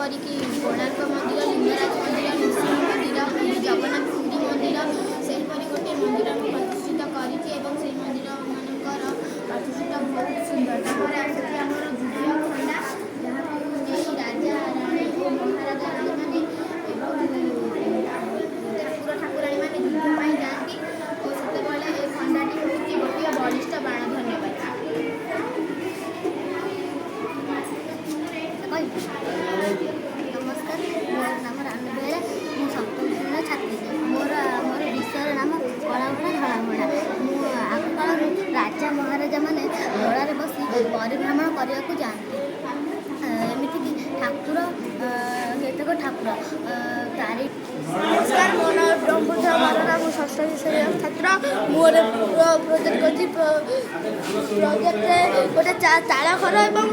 ଯେପରିକି କୋଣାର୍କ ମନ୍ଦିର, ଲିଙ୍ଗରାଜ ମନ୍ଦିର, ନୃସିଂହ ମନ୍ଦିର, ପୁରୀ ଜଗନ୍ନାଥ ପୁରୀ ମନ୍ଦିର, ସେହିପରି ଗୋଟିଏ ମନ୍ଦିର ମୁଁ ପ୍ରତିଷ୍ଠିତ କରିଛି ଏବଂ ସେହି ମନ୍ଦିର ମାନଙ୍କର ପ୍ରତିଷ୍ଠିତ ବହୁତ ସୁନ୍ଦର। ତାପରେ ଆସୁଛି ଆମର ଯୁଦ୍ଧ ଖଣ୍ଡା, ଯାହାକୁ ନେଇ ରାଜା ରାଣୀ ଓ ମହାରାଜା ରାଣୀମାନେ ଏବଂ ଠାକୁର ଠାକୁରାଣୀମାନେ ଯୁଦ୍ଧ ପାଇଁ ଯାଆନ୍ତି ଓ ସେତେବେଳେ ଏ ଖଣ୍ଡାଟି ହେଉଛି ଗୋଟିଏ ବଳିଷ୍ଠ ବାଣ। ଧନ୍ୟବାଦ। ନମସ୍କାର, ମୋର ନାମ ରାନୁ ବେହେରା। ମୁଁ ସପ୍ତମ ଶ୍ରେଣୀର ଛାତ୍ରୀ। ମୋର ବିଷୟର ନାମ କଳା ଘୋଡ଼ା ଧଳା ଘୋଡ଼ା। ମୁଁ ଆଗକାଳରୁ ରାଜା ମହାରାଜାମାନେ ଘୋଡ଼ାରେ ବସି ପରିଭ୍ରମଣ କରିବାକୁ ଯାଆନ୍ତି। ଏମିତିକି ଠାକୁର, କେତେକ ଠାକୁର ତାରି ନମସ୍କାର, ମୋ ନାଁ ଡମ୍ବୁଧର ମହାରଣା। ମୁଁ ଷଷ୍ଠ ଶ୍ରେଣୀର ଛାତ୍ର। ମୁଁ ଗୋଟେ ପ୍ରୋଜେକ୍ଟ କରିଛି। ପ୍ରୋଜେକ୍ଟରେ ଗୋଟେ ଚାଳ ଘର ଏବଂ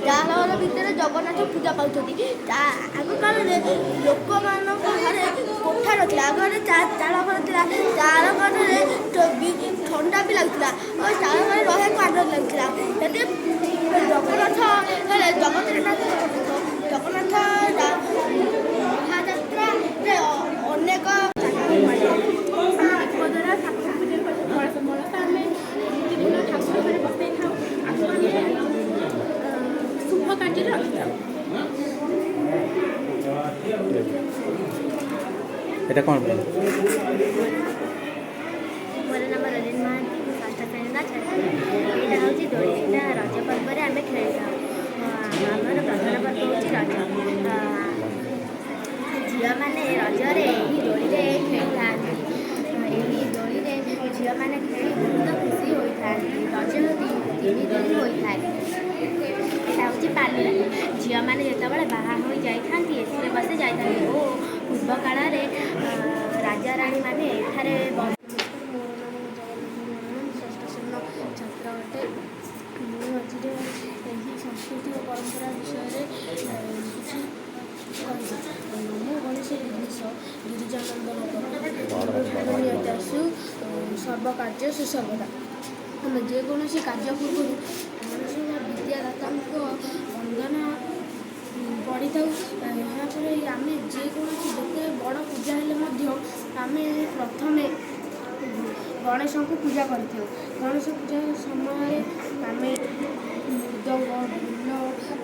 ଚାଳ ଘର ଭିତରେ ଜଗନ୍ନାଥ ପୂଜା ପାଉଛନ୍ତି। ଆଗ କାଳରେ ଲୋକମାନଙ୍କ ଘରେ କୋଠା ନଥିଲା। ଆଗରେ ଚାଳ ଘର ଥିଲା। ଚାଳ ଘରରେ ଥଣ୍ଡା ବି ଲାଗୁଥିଲା ଓ ଚାଳ ଘରେ ରହିବାକୁ ଆନନ୍ଦ ଲାଗୁଥିଲା। ଯଦି ଜଗନ୍ନାଥ ହେଲେ ଜଗତର ନାଥ ଜଗନ୍ନାଥ, ମହାଯାତ୍ରାରେ ଅନେକ ଆମେ ଦୀପ ଦ୍ୱାରା ଠାକୁର ପୂଜା କରିଥାଉ। କଳସ, କଳସ ଆମେ ପ୍ରତିଦିନ ଠାକୁର ଘରେ ବସାଇଥାଉ। ଆକୁ ଆମେ ଶୁଭ କାର୍ଯ୍ୟରେ ରଖିଥାଉ। ଏଇଟା କ'ଣ ପାଇଁ? ମୋର ନାମ ରଞ୍ଜନ ମହାନ୍ତି। ମୁଁ ଷଷ୍ଠ ଶ୍ରେଣୀର ଛାତ୍ରୀ। ଏଇଟା ହେଉଛି ଦୋଳି। ଏଇଟା ରଜ ପର୍ବରେ ଆମେ ଖେଳିଥାଉ। ଆମର ପ୍ରଧାନ ପର୍ବ ହେଉଛି ରଜ। ଝିଅମାନେ ରଜରେ ଏହି ଦୋଳିରେ ଖେଳିଥାନ୍ତି। ଏହି ଦୋଳିରେ ଝିଅମାନେ ଖେଳି ବହୁତ ଖୁସି ହୋଇଥାନ୍ତି। ରଜ 3 ଦିନ ହୋଇଥାଏ। ଏଇଟା ହେଉଛି ପାଲୁରା। ଝିଅମାନେ ଯେତେବେଳେ ବାହା ହୋଇ ଯାଇଥାନ୍ତି, ଏଥିରେ ବସି ଯାଇଥାନ୍ତି ଓ ପୂର୍ବ କାଳରେ ରାଜାରାଣୀମାନେ ଏଠାରେ ନମସ୍କାର, ମୋର ନାମ ଜଗନ୍ନାଥ ମହାରଣା। ମୁଁ ଷଷ୍ଠ ଶ୍ରେଣୀର ଛାତ୍ର ଅଟେ। ମୁଁ ଆଜିର ଏହି ସଂସ୍କୃତି ଓ ପରମ୍ପରା ବିଷୟରେ କିଛି କହିବି। ନମୋ ଗଣେଶ ବିଘ୍ନେଶ ଗିରିଜାନନ୍ଦନ ନିୟତାସୁ ସର୍ବକାର୍ଯ୍ୟ ସୁସର୍ବଦା। ଆମେ ଯେକୌଣସି କାର୍ଯ୍ୟ ପୂର୍ବରୁ ଗଣେଶ ବା ବିଦ୍ୟାଦାତାଙ୍କ ବନ୍ଦନା ପଢ଼ିଥାଉ। ଏହାପରେ ଆମେ ଯେକୌଣସି ଯେତେ ବଡ଼ ପୂଜା ହେଲେ ମଧ୍ୟ ଆମେ ପ୍ରଥମେ ଗଣେଶଙ୍କୁ ପୂଜା କରିଥାଉ। ଗଣେଶ ପୂଜା ସମୟରେ ଆମେ ମୃଦଙ୍ଗ, ଢୋଲ,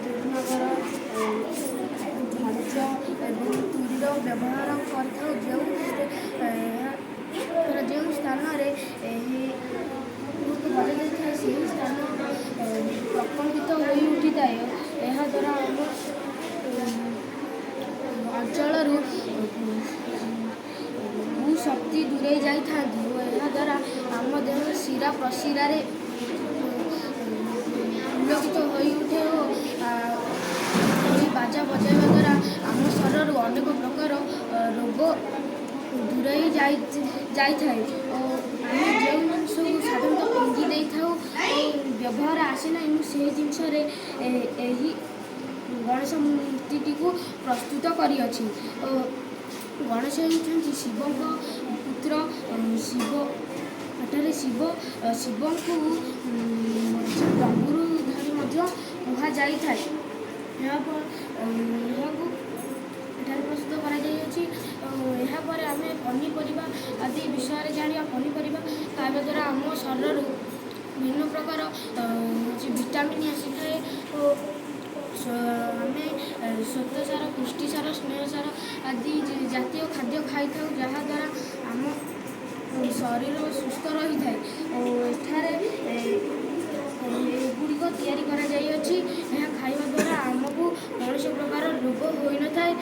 ତ୍ରିନଗର, ଝାଞ୍ଜ ଏବଂ ତୁରୀର ବ୍ୟବହାର କରିଥାଉ। ଯେଉଁ ସ୍ଥାନରେ ଏହି ବଜାଯାଇଥାଏ, ସେହି ସ୍ଥାନ ପ୍ରକମ୍ପିତ ହୋଇ ଉଠିଥାଏ। ଏହାଦ୍ୱାରା ଆମ ଅଞ୍ଚଳରୁ କୁଶକ୍ତି ଦୂରେଇ ଯାଇଥାନ୍ତି ଓ ଏହାଦ୍ୱାରା ଆମ ଦେହ ଶିରା ପ୍ରଶିରାରେ ପୁଲକିତ ହୋଇ ଉଠେ ଓ ଏହି ବାଜା ବଜାଇବା ଦ୍ୱାରା ଆମ ଶରୀରରୁ ଅନେକ ପ୍ରକାର ରୋଗ ଦୂରେଇ ଯାଇଥାଏ ଓ ଆମେ ଯେଉଁ ଜିନିଷକୁ ସାଧାରଣତଃ ଫିଙ୍ଗି ଦେଇଥାଉ ଓ ବ୍ୟବହାର ଆସେ ନାହିଁ, ମୁଁ ସେହି ଜିନିଷରେ ଏହି ଗଣେଶ ମୂର୍ତ୍ତିଟିକୁ ପ୍ରସ୍ତୁତ କରିଅଛି। ଓ ଗଣେଶ ହେଉଛନ୍ତି ଶିବଙ୍କ ପୁତ୍ର। ଶିବ ଏଠାରେ ଶିବଙ୍କୁ ଡମ୍ବୁରୁ ଧରି ମଧ୍ୟ କୁହାଯାଇଥାଏ। ଏହାକୁ ଏଠାରେ ପ୍ରସ୍ତୁତ କରାଯାଇଅଛି। ଏହାପରେ ଆମେ ପନିପରିବା ଆଦି ବିଷୟରେ ଜାଣିବା। ପନିପରିବା ଖାଇବା ଦ୍ୱାରା ଆମ ଶରୀରରୁ ଭିନ୍ନ ପ୍ରକାର ହେଉଛି ଭିଟାମିନ୍ ଆସିଥାଏ ଓ ଆମେ ଶ୍ୱେତସାର, ପୁଷ୍ଟିସାର, ସ୍ନେହସାର ଆଦି ଜାତୀୟ ଖାଦ୍ୟ ଖାଇଥାଉ, ଯାହାଦ୍ୱାରା ଆମ ଶରୀର ସୁସ୍ଥ ରହିଥାଏ। ଓ ଏଠାରେ ଏଗୁଡ଼ିକ ତିଆରି କରାଯାଇଅଛି। ଏହା ଖାଇବା ଦ୍ୱାରା ଆମକୁ କୌଣସି ପ୍ରକାର ରୋଗ ହୋଇନଥାଏ।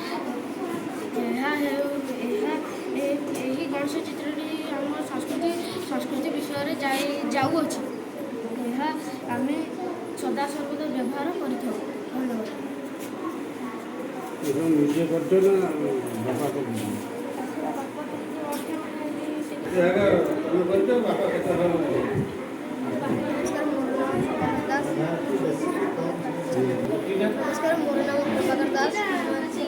ଏହା ହେଉ ଏହା ଏହି ଗଣେଶ ଚିତ୍ରଟି ଆମ ସଂସ୍କୃତି ବିଷୟରେ ଯାଉଅଛି। ଏହା ଆମେ ସଦାସର୍ବଦା ବ୍ୟବହାର କରିଥାଉ। ଧନ୍ୟବାଦ। ଏସବୁ ନିଜେ କରିଛ ନା ବାପା କରିଛନ୍ତି? ଏହାକ ତମେ କରିଛ? ବାପା କେତେ ଘର? ନମସ୍କାର, ମୋର ନାମ ସୁକାନ୍ତ ଦାସ। ନମସ୍କାର, ମୋର ନାମ ପ୍ରଭାକର ଦାସ। ମୁଁ ଆଜି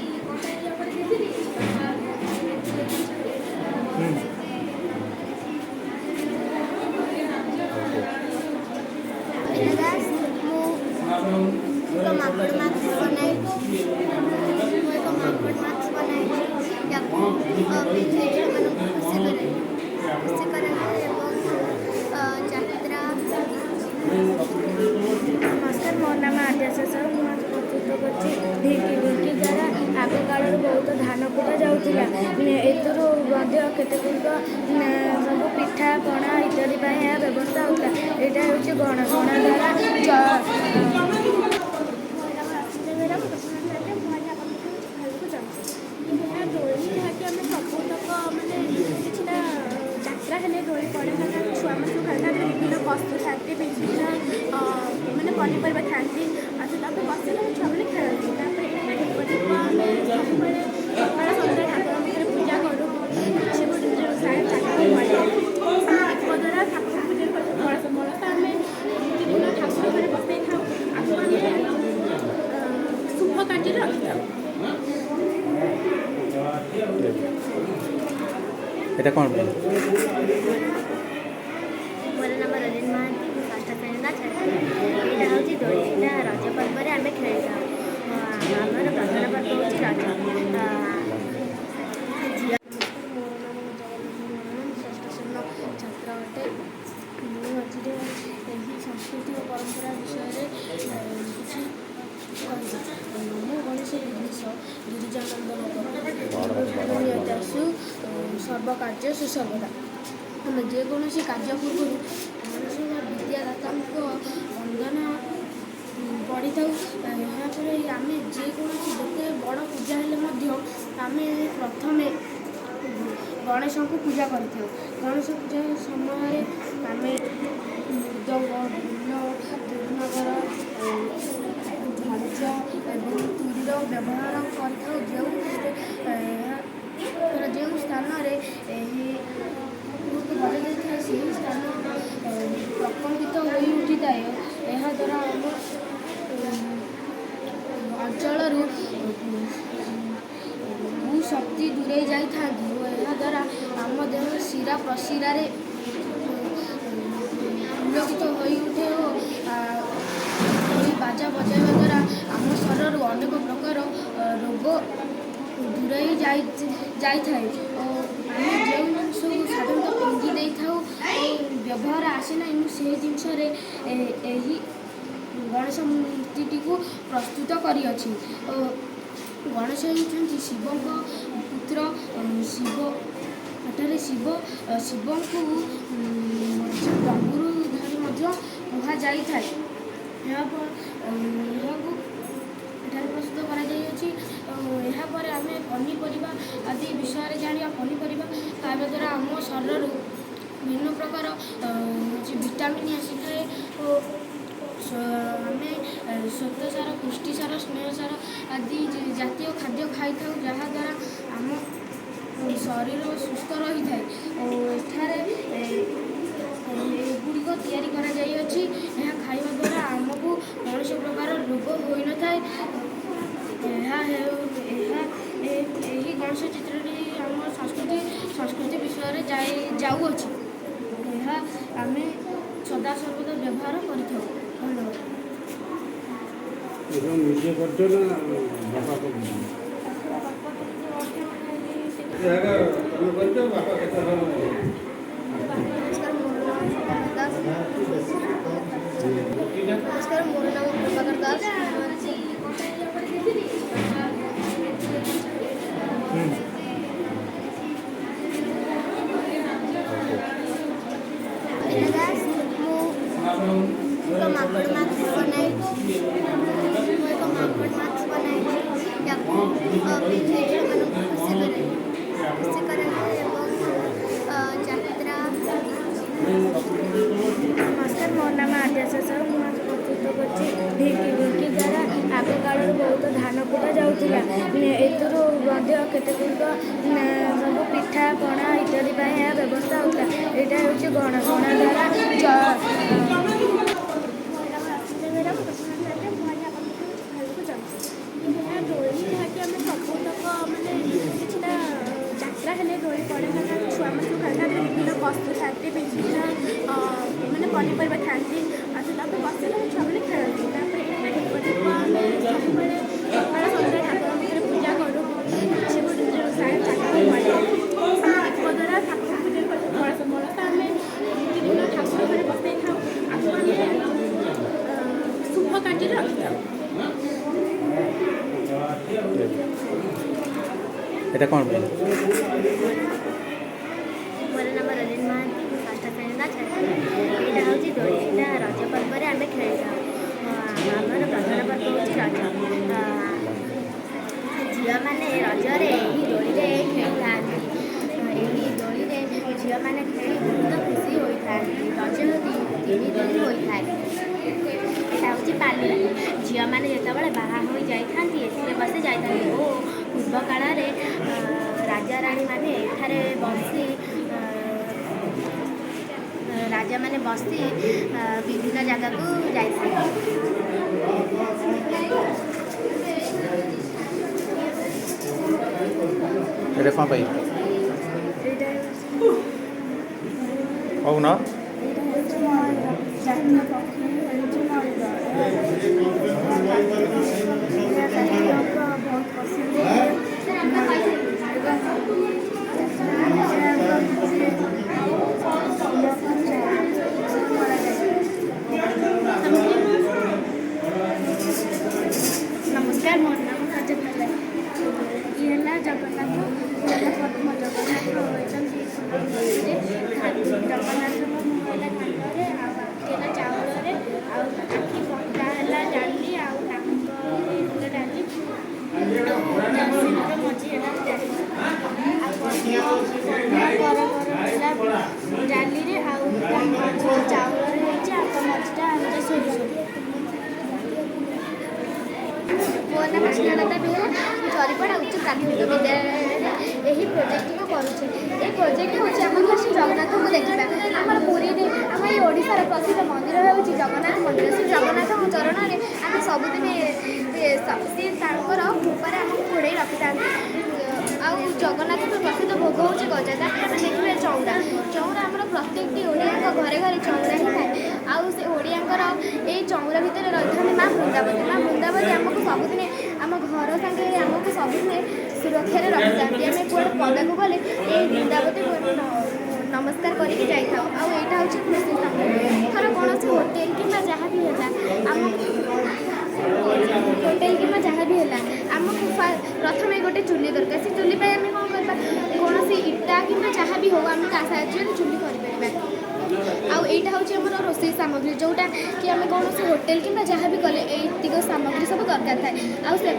ମୀନା ଦାସ। ମୁଁ ଏକ ମାଙ୍କଡ଼ ମାସ୍କ ବନାଇଛି। ମୁଁ ଏକ ମାଙ୍କଡ଼ ମାସ୍କ ବନାଇଛି। ୟାକୁ ପିନ୍ଧି ଝିଅମାନଙ୍କୁ ଖୁସି କରାଏ ଏବଂ ଯାତ୍ରା। ନମସ୍କାର, ମୋ ନାମ ଆଦ୍ୟାଶା ସାହୁ। ମୁଁ ଆଜି ପ୍ରସ୍ତୁତ କରିଛି ଢିଙ୍କି। ଢିଙ୍କି ଦ୍ୱାରା ଆଗ କାଳରୁ ବହୁତ ଧାନ କୁଟା ଯାଉଥିଲା। ଏଥିରୁ ମଧ୍ୟ କେତେ ଗୁଡ଼ିକ ସବୁ ପିଠା ପଣା ଇତ୍ୟାଦି ପାଇଁ ଏହା ବ୍ୟବସ୍ଥା ହେଉଥିଲା। ଏଇଟା ହେଉଛି ଘଣା। ଘଣା ଦ୍ୱାରା ମୋ ନାମ ରଶ୍ମିତା ବେହେରା। ମୁଁ ଦଶମ ଶ୍ରେଣୀରେ। ମୁଁ ଆଜି ଆପଣଙ୍କୁ କିଛି କହିବାକୁ ଚାହୁଁଛି। ଏହା ଦୋଳି, ଯାହାକି ଆମେ ସବୁତକ ମାନେ କିଛିଟା ଯାତ୍ରା ହେଲେ ଦୋଳି ପଡ଼େ। କାରଣ ଛୁଆମାନେ ସବୁ ଖେଳିଥାନ୍ତି, ବିଭିନ୍ନ ବସ୍ତୁ ଥାନ୍ତି, ବିଭିନ୍ନ ମାନେ ପନିପରିବା ଥାନ୍ତି, ଆଉ ସେ ତାପରେ ବସିକି ଛୁଆମାନେ ଖେଳନ୍ତି। ତାପରେ ଏଇଟା ଦୀପ। ଦୀପ ଆମେ ସବୁବେଳେ ସକାଳ ସନ୍ଧ୍ୟା ଠାକୁରଙ୍କ ପାଖରେ ପୂଜା କରୁ। କିଛି ଗୋଟେ ଜାଗାକୁ ପଡ଼େ। ଦୀପ ଦ୍ୱାରା ଠାକୁର ପୂଜା କରୁ। କଳସ, କଳସ ଆମେ ପ୍ରତିଦିନ ଠାକୁର ଘରେ ବସେଇଥାଉ। ଆକୁ ଆମେ ଶୁଭ କାର୍ଯ୍ୟରେ ରଖିଥାଉ। ଏଇଟା କ'ଣ ପାଇଁ? ମୋର ନାମ ରଞ୍ଜନ ମହାନ୍ତି। ମୁଁ ଷଷ୍ଠ ଶ୍ରେଣୀର ଛାତ୍ରୀ। ଏଇଟା ହେଉଛି ଦୋଳି। ଏଇଟା ରଜ ପର୍ବରେ ଆମେ ଖେଳିଥାଉ। ଆମର ପ୍ରଧାନ ପର୍ବ ହେଉଛି ରଜ। ଝିଅ ମୋ ନାମ ଜଗନ୍ନାଥ ମହାରଣା। ମୁଁ ଷଷ୍ଠ ଶ୍ରେଣୀର ଛାତ୍ର ଅଟେ। ମୁଁ ଆଜିର ଏହି ସାଂସ୍କୃତିକ ପରମ୍ପରା ବିଷୟରେ କିଛି କହିବି। ନମୋ ଗଣେଶ ବିଘ୍ନେଶ ଗିରିଜାନନ୍ଦନ, ସର୍ବକାର୍ଯ୍ୟ ସୁସର୍ବଦା। ଆମେ ଯେକୌଣସି କାର୍ଯ୍ୟ ପୂର୍ବରୁ ଗଣେଶ ବା ବିଦ୍ୟାଦାତାଙ୍କ ବନ୍ଦନା ପଢ଼ିଥାଉ। ଏହାପରେ ଆମେ ଯେକୌଣସି ଯେତେ ବଡ଼ ପୂଜା ହେଲେ ମଧ୍ୟ ଆମେ ପ୍ରଥମେ ଗଣେଶଙ୍କୁ ପୂଜା କରିଥାଉ। ଗଣେଶ ପୂଜା ସମୟରେ ଆମେ ମୃଦଙ୍ଗ, ଢୋଲ, ଦୁର୍ନଗର, ଝାଞ୍ଜ ଏବଂ ତୁରୀର ବ୍ୟବହାର କରିଥାଉ। ଯେଉଁ ସ୍ଥାନରେ ଏହି ବଜାଯାଇଥାଏ, ସେହି ସ୍ଥାନ ପ୍ରକମ୍ପିତ ହୋଇ ଉଠିଥାଏ। ଏହାଦ୍ୱାରା ଆମ ଅଞ୍ଚଳରୁ କୁଶକ୍ତି ଦୂରେଇ ଯାଇଥାନ୍ତି ଓ ଏହାଦ୍ୱାରା ଆମ ଦେହ ଶିରା ପ୍ରଶିରାରେ ପୁଲକିତ ହୋଇଉଠେ ଓ ଏହି ବାଜା ବଜାଇବା ଦ୍ୱାରା ଆମ ଶରୀରରୁ ଅନେକ ପ୍ରକାର ରୋଗ ଦୂରେଇ ଯାଇଥାଏ ଓ ଆମେ ଯେଉଁ ଜିନିଷକୁ ସାଧାରଣତଃ ଫିଙ୍ଗି ଦେଇଥାଉ ଓ ବ୍ୟବହାର ଆସେ ନାହିଁ, ମୁଁ ସେହି ଜିନିଷରେ ଏହି ଗଣେଶ ମୂର୍ତ୍ତିଟିକୁ ପ୍ରସ୍ତୁତ କରିଅଛି। ଓ ଗଣେଶ ହେଉଛନ୍ତି ଶିବଙ୍କ ପୁତ୍ର। ଶିବ ଏଠାରେ ଶିବଙ୍କୁ ଡମ୍ବୁରୁ ଧରି ମଧ୍ୟ କୁହାଯାଇଥାଏ। ଏହାକୁ ଏଠାରେ ପ୍ରସ୍ତୁତ କରାଯାଇଅଛି। ଏହାପରେ ଆମେ ପନିପରିବା ଆଦି ବିଷୟରେ ଜାଣିବା। ପନିପରିବା ଖାଇବା ଦ୍ୱାରା ଆମ ଶରୀରରୁ ଭିନ୍ନ ପ୍ରକାର ହେଉଛି ଭିଟାମିନ୍ ଆସିଥାଏ ଓ ଆମେ ଶ୍ୱେତସାର, ପୁଷ୍ଟିସାର, ସ୍ନେହସାର ଆଦି ଜାତୀୟ ଖାଦ୍ୟ ଖାଇଥାଉ, ଯାହାଦ୍ୱାରା ଆମ ଶରୀର ସୁସ୍ଥ ରହିଥାଏ। ଓ ଏଠାରେ ଏଗୁଡ଼ିକ ତିଆରି କରାଯାଇଅଛି। ଏହା ଖାଇବା ଦ୍ୱାରା ଆମକୁ କୌଣସି ପ୍ରକାର ରୋଗ ହୋଇନଥାଏ। ଏହା ହେଉ ଏହା ଏହି ଗଣେଶ ଚିତ୍ରଟି ଆମ ସଂସ୍କୃତି ବିଷୟରେ ଯାଉଅଛି। ଏହା ଆମେ ସଦାସର୍ବଦା ବ୍ୟବହାର କରିଥାଉ। ଧନ୍ୟବାଦ। ଏସବୁ ନିଜେ କରିଛ ନା ବାପା କରିଛନ୍ତି? ଏହାକ ତମେ କରିଛ? ବାପା କେତେ ଭଲ? ନମସ୍କାର, ମୋର ନାମ ପ୍ରଭାକର ଦାସ। ନମସ୍କାର, ମୋର ନାମ ପ୍ରଭାକର ଦାସ। ମୁଁ ଆଜି ମୀନା ଦାସ। ମୁଁ ଏକ ମାଙ୍କଡ଼ ମାସ୍କ ବନାଇଛି। ମୁଁ ଏକ ମାଙ୍କଡ଼ ମାସ୍କ ବନାଇଛି। ୟାକୁ ପିନ୍ଧି ଝିଅମାନଙ୍କୁ ଖୁସି କରାଏ ଏବଂ ଯାତ୍ରା। ନମସ୍କାର, ମୋ ନାମ ଆଦ୍ୟାଶା ସାହୁ। ମୁଁ ଆଜି ପ୍ରସ୍ତୁତ କରିଛି ଢିଙ୍କି। ଢିଙ୍କି ଦ୍ୱାରା ଆଗ କାଳରୁ ବହୁତ ଧାନ କୁଟା ଯାଉଥିଲା। ଏଥିରୁ ମଧ୍ୟ କେତେ ଗୁଡ଼ିକ ସବୁ ପିଠା ପଣା ଇତ୍ୟାଦି ପାଇଁ ଏହା ବ୍ୟବସ୍ଥା ହେଉଥିଲା। ଏଇଟା ହେଉଛି ଘଣା। ଘଣା ଦ୍ୱାରା ମୋ ନାମ ରଶ୍ମିତା ବେହେରା। ମୁଁ ଦଶମ ଶ୍ରେଣୀରେ। ମୁଁ ଆଜି ଆପଣଙ୍କୁ କିଛି କହିବାକୁ ଚାହୁଁଛି। ଏହା ଦୋଳି, ଯାହାକି ଆମେ ସବୁତକ ମାନେ କିଛିଟା ଯାତ୍ରା ହେଲେ ଦୋଳି ପଡ଼େ। କାରଣ ଛୁଆମାନେ ସବୁ ଖେଳିଥାନ୍ତି, ବିଭିନ୍ନ ବସ୍ତୁ ଥାନ୍ତି, ବିଭିନ୍ନ ମାନେ ପନିପରିବା ଥାନ୍ତି, ଆଉ ସେ ତାପରେ ବସିକି ଛୁଆମାନେ ଖେଳନ୍ତି। ତାପରେ ଏଇଟା ଦୀପ। ଦୀପ ଆମେ କାର୍ଯ୍ୟରେ ରଖିଥାଉ। ଏଇଟା କ'ଣ ପାଇଁ? ମୋର ନାମ ରଞ୍ଜନ ମହାନ୍ତି। ମୁଁ ଷଷ୍ଠ ଶ୍ରେଣୀର ଛାତ୍ରୀ। ଏଇଟା ହେଉଛି ଦୋଳି। ଏଇଟା ରଜ ପର୍ବରେ ଆମେ ଖେଳିଥାଉ। ଆମର ପ୍ରଧାନ ପର୍ବ ହେଉଛି ରଜ। ଝିଅମାନେ ରଜରେ ଏହି ଦୋଳିରେ ଖେଳିଥାନ୍ତି। ଏହି ଦୋଳିରେ ଝିଅମାନେ ଖେଳି ବହୁତ ଖୁସି ହୋଇଥାନ୍ତି। ରଜ 3 ଦିନ ହୋଇଥାଏ। ଏଇଟା ହେଉଛି ପାଲୁଆ। ଝିଅମାନେ ଯେତେବେଳେ ବାହା ହୋଇ ଯାଇଥାନ୍ତି, ଏଥିରେ ବସି ଯାଇଥାନ୍ତି ଓ ପୂର୍ବ କାଳରେ ରାଜାରାଣୀମାନେ ଏଠାରେ ବସି, ରାଜାମାନେ ବସି ବିଭିନ୍ନ ଜାଗାକୁ ଯାଇଥାନ୍ତି। ଏଇଟା କ'ଣ ପାଇଁ କହୁନ? ଏଇଟା ହେଉଛି ମୟୂର। ଜାତୀୟ ପକ୍ଷୀ ହେଉଛି ମୟୂର। ଏହା ଜାତୀୟ ବହୁତ ପସନ୍ଦ ଏବଂ ମରାଯାଏ। ନମସ୍କାର, ମୋ ନାମ ସଜନ। ଇଏ ହେଲା ଜଗନ୍ନାଥ, ଇଏ ହେଲା ପଦ୍ମ। ଜଗନ୍ନାଥ ରହିଛନ୍ତି ଫୁଲରେ। ଜଗନ୍ନାଥଙ୍କ ମୁହଁ ହେଲା ଧାନରେ, ଆଉ ଆଖି ହେଲା ଚାଉଳରେ, ଆଉ ଆଖି ପତା ହେଲା ଡାଲି, ଆଉ ନାକ ହେଲା ଡାଲି, ଆଉ ସିନ୍ଦୁର ମଝି ହେଲା ଡାଲି, ଆଉ ପଦ୍ମ ପଦ୍ମ କର କର ହେଲା ଡାଲିରେ, ଆଉ ତା ମଝିଟା ଚାଉଳରେ ହେଇଛି, ଆଉ ତା ମଝିଟା ହେଲା ସୋରିଷ। ମୋ ନାମ ସ୍ନେହଲତା ବେହେରା। ମୁଁ ଚରିପଡ଼ା ଉଚ୍ଚ ପ୍ରାଥମିକ ବିଦ୍ୟାଳୟରେ ଏହି ପ୍ରୋଜେକ୍ଟଟିକୁ କରୁଛି। ଏହି ପ୍ରୋଜେକ୍ଟ ହେଉଛି ଆମର ଶ୍ରୀ ଜଗନ୍ନାଥଙ୍କୁ ଦେଖିବା। ଆମର ପୁରୀରେ, ଆମ ଏଇ ଓଡ଼ିଶାର ପ୍ରସିଦ୍ଧ ମନ୍ଦିର ହେଉଛି ଜଗନ୍ନାଥ ମନ୍ଦିର। ଶ୍ରୀ ଜଗନ୍ନାଥଙ୍କ ଚରଣରେ ଆମେ ସବୁଦିନେ, ସିଏ ତାଙ୍କର କୃପାରେ ଆମକୁ ଘୋଡ଼େଇ ରଖିଥାନ୍ତି। ଆଉ ଜଗନ୍ନାଥଙ୍କ ପ୍ରସିଦ୍ଧ ଭୋଗ ହେଉଛି ଗଜା। ତାପରେ ଆମେ ଦେଖିବା ଚଉରା। ଚଉରା ଆମର ପ୍ରତ୍ୟେକଟି ଓଡ଼ିଆଙ୍କ ଘରେ ଘରେ ଚଉରା ହିଁ ଥାଏ। ଆଉ ସେ ଓଡ଼ିଆଙ୍କର ଏଇ ଚଉରା ଭିତରେ ରହିଥାନ୍ତି ମା ବୃନ୍ଦାବତୀ। ମା ବୃନ୍ଦାବତୀ ଆମକୁ ସବୁଦିନେ, ଆମ ଘର ସାଙ୍ଗରେ ଆମକୁ ସବୁଦିନେ ସୁରକ୍ଷାରେ ରଖିଥାନ୍ତି। ଆମେ କୁଆଡ଼େ ପଦାକୁ ଗଲେ ଏଇ ବୃନ୍ଦାବତୀକୁ ନମସ୍କାର କରିକି ଯାଇଥାଉ। ଆଉ ଏଇଟା ହେଉଛି କୃଷି ସାମଗ୍ରୀ। ଥର କୌଣସି ହୋଟେଲ କିମ୍ବା ଯାହା ବି ହେଲା, ଆମ ହୋଟେଲ କିମ୍ବା ଯାହା ବି ହେଲା, ଆମକୁ ପ୍ରଥମେ ଗୋଟେ ଚୁଲି ଦରକାର। ସେ ଚୁଲି ପାଇଁ ଆମେ କ'ଣ କରିବା? କୌଣସି ଇଟା କିମ୍ବା ଯାହା ବି ହଉ, ଆମେ ତା ସାହାଯ୍ୟରେ ଚୁଲି କରିପାରିବା। ଆଉ ଏଇଟା ହେଉଛି ଆମର ରୋଷେଇ ସାମଗ୍ରୀ, ଯେଉଁଟା କି ଆମେ କୌଣସି ହୋଟେଲ କିମ୍ବା ଯାହା ବି କଲେ ଏଇତିକ ସାମଗ୍ରୀ ସବୁ ଦରକାର ଥାଏ। ଆଉ ସେ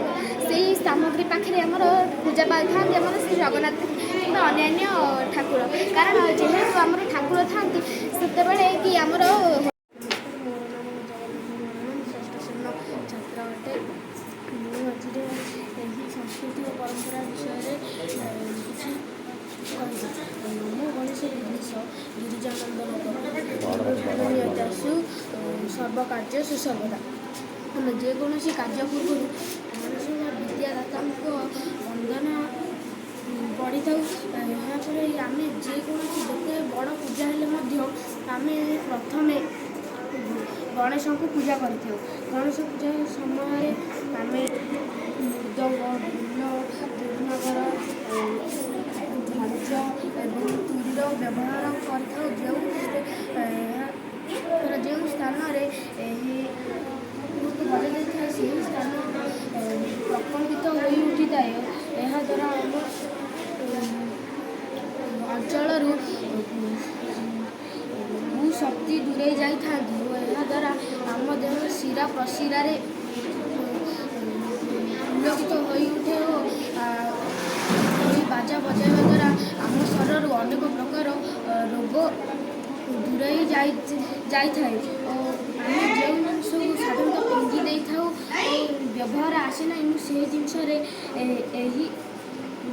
ସେଇ ସାମଗ୍ରୀ ପାଖରେ ଆମର ପୂଜା ପାଇଥାନ୍ତି ଆମର ଶ୍ରୀ ଜଗନ୍ନାଥ କିମ୍ବା ଅନ୍ୟାନ୍ୟ ଠାକୁର। କାରଣ ଯେହେତୁ ଆମର ଠାକୁର ଥାନ୍ତି ସେତେବେଳେ କି ଆମର ମୋର ନାମ ଜଗନ୍ନାଥ ମହାରଣା। ମୁଁ ଷଷ୍ଠ ଶ୍ରେଣୀର ଛାତ୍ର ଅଟେ। ମୁଁ ଆଜିର ଏହି ସଂସ୍କୃତି ଓ ପରମ୍ପରା ବିଷୟରେ କିଛି କହିବି। ନମୋ ଗଣେଶ ବିଘ୍ନେଶ ଗିରିଜାନନ୍ଦନ ସର୍ବକାର୍ଯ୍ୟ ସୁସର୍ବଦା। ଆମେ ଯେକୌଣସି କାର୍ଯ୍ୟ ପୂର୍ବରୁ ଗଣେଶ ବା ବିଦ୍ୟାଦାତାଙ୍କ ବନ୍ଦନା ପଢ଼ିଥାଉ। ଏହାପରେ ଆମେ ଯେକୌଣସି ଯେତେ ବଡ଼ ପୂଜା ହେଲେ ମଧ୍ୟ ଆମେ ପ୍ରଥମେ ଗଣେଶଙ୍କୁ ପୂଜା କରିଥାଉ। ଗଣେଶ ପୂଜା ସମୟରେ ଆମେ ମୃଦଙ୍ଗ, ଢୋଲ, ଦୁର୍ନଗର, ଝାଞ୍ଜ ଏବଂ ତୁରୀର ବ୍ୟବହାର କରିଥାଉ। ଯେଉଁ ସ୍ଥାନରେ ଏହି ବଜାଯାଇଥାଏ, ସେହି ସ୍ଥାନ ପ୍ରକମ୍ପିତ ହୋଇ ଉଠିଥାଏ। ଏହାଦ୍ୱାରା ଆମ ଅଞ୍ଚଳରୁ କୁଶକ୍ତି ଦୂରେଇ ଯାଇଥାନ୍ତି ଓ ଏହାଦ୍ୱାରା ଆମ ଦେହ ଶିରା ପ୍ରଶିରାରେ ପୁଲକିତ ହୋଇ ଉଠେ ଓ ଏହି ବାଜା ବଜାଇବା ଦ୍ୱାରା ଆମ ଶରୀରରୁ ଅନେକ ପ୍ରକାର ରୋଗ ଦୂରେଇ ଯାଇଥାଏ ଓ ଆମେ ଯେଉଁ ଜିନିଷକୁ ସାଧାରଣତଃ ଫିଙ୍ଗି ଦେଇଥାଉ ଓ ବ୍ୟବହାର ଆସେ ନାହିଁ, ମୁଁ ସେହି ଜିନିଷରେ ଏହି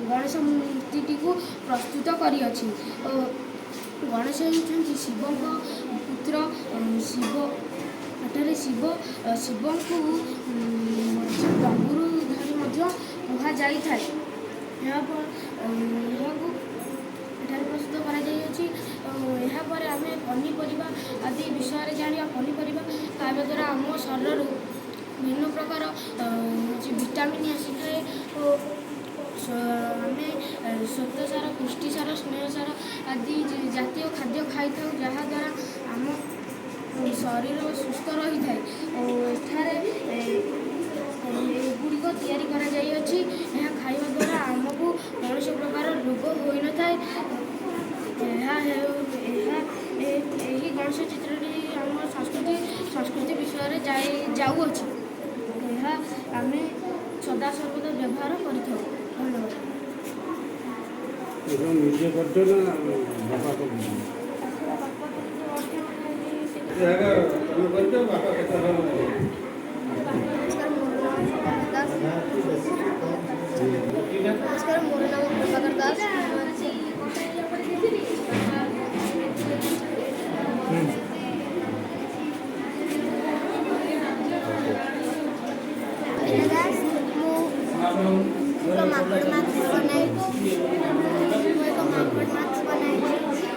ଗଣେଶ ମୂର୍ତ୍ତିଟିକୁ ପ୍ରସ୍ତୁତ କରିଅଛି। ଓ ଗଣେଶ ହେଉଛନ୍ତି ଶିବଙ୍କ ପୁତ୍ର। ଶିବ ଏଠାରେ ଶିବଙ୍କୁ ମଧ୍ୟ ଡମ୍ବୁରୁ ଧରି ମଧ୍ୟ କୁହାଯାଇଥାଏ। ଏହାକୁ ଏଠାରେ ପ୍ରସ୍ତୁତ କରାଯାଇଅଛି। ଏହାପରେ ଆମେ ପନିପରିବା ଆଦି ବିଷୟରେ ଜାଣିବା। ପନିପରିବା ଖାଇବା ଦ୍ୱାରା ଆମ ଶରୀରରୁ ଭିନ୍ନ ପ୍ରକାର ହେଉଛି ଭିଟାମିନ୍ ଆସିଥାଏ ଓ ଆମେ ଶ୍ୱେତସାର, ପୁଷ୍ଟିସାର, ସ୍ନେହସାର ଆଦି ଜାତୀୟ ଖାଦ୍ୟ ଖାଇଥାଉ, ଯାହାଦ୍ୱାରା ଆମ ଶରୀର ସୁସ୍ଥ ରହିଥାଏ। ଓ ଏଠାରେ ଯାଉଅଛି। ଏହା ଆମେ ସଦାସର୍ବଦା ବ୍ୟବହାର କରିଥାଉ। ଧନ୍ୟବାଦ। ଏସବୁ ନିଜେ କରିଛ ନା ବାପା କରୁଛନ୍ତି? ଏହା ତମେ କରିଛ, ବାପା କେତେ ଭଲ? ନମସ୍କାର, ମୋର ନାମ ପ୍ରଭାକର ଦାସ। ନମସ୍କାର, ମୋର ନାମ ପ୍ରଭାକର ଦାସ। ମୁଁ ଆଜି ମୀନା ଦାସ। ମୁଁ ଏକ ମାଙ୍କଡ଼ ମାସ୍କ ବନାଇଛି। ମୁଁ ଏକ ମାଙ୍କଡ଼ ମାସ୍କ ବନାଇଛି।